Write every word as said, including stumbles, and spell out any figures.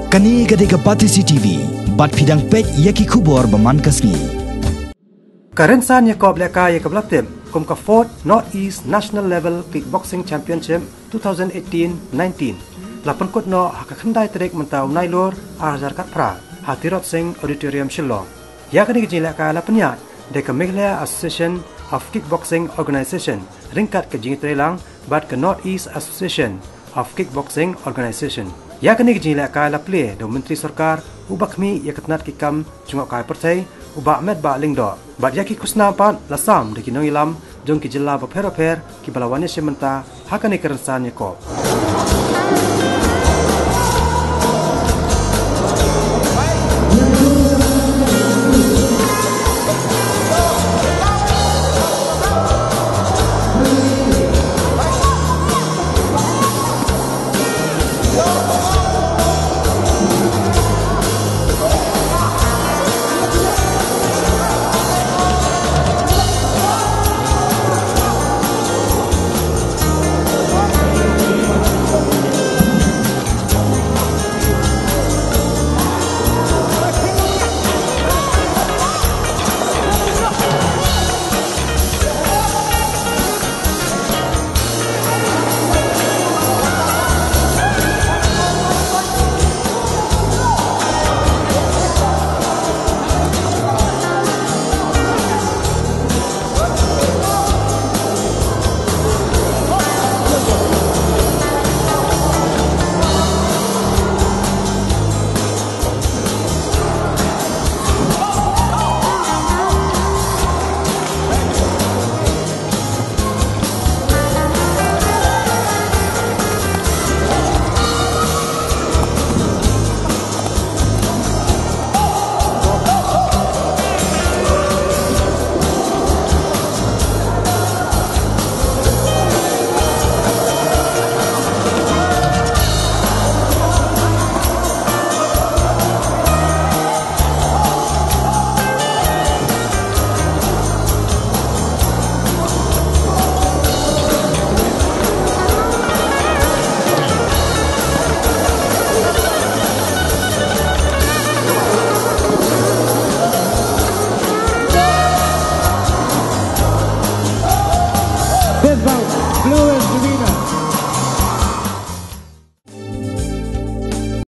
Kane ka dei ka Batesi T V, bad phi dang peit ïa ki khubor ba man ka sngi. Ka rynsan ïakob lehkai ïa kaba la tip kum ka fourth North East National Level Kickboxing Championship two thousand eighteen nineteen la pynkut noh ha ka khyndai tarik mynta u Nailur ar hajar khatphra ha Tirot Sing Auditorium Shillong. Ïa kane ka jingïalehkai la pynïaid da ka Meghalaya Association of Kickboxing Organisation ryngkat ka jingïatreilang bad ka North East Association of Kickboxing Organisation. Ïa kane ka jingïalehkai la plie da u Myntri Sorkar uba khmih ïa ka tnat ki kam jngohkai pyrthei, u Bah Metbah Lyngdoh. Bad ïa ki khusnam pat la sam da ki nongïalam jong ki jylla bapher bapher kiba la wan ïashim bynta ha kane ka rynsan ïakob.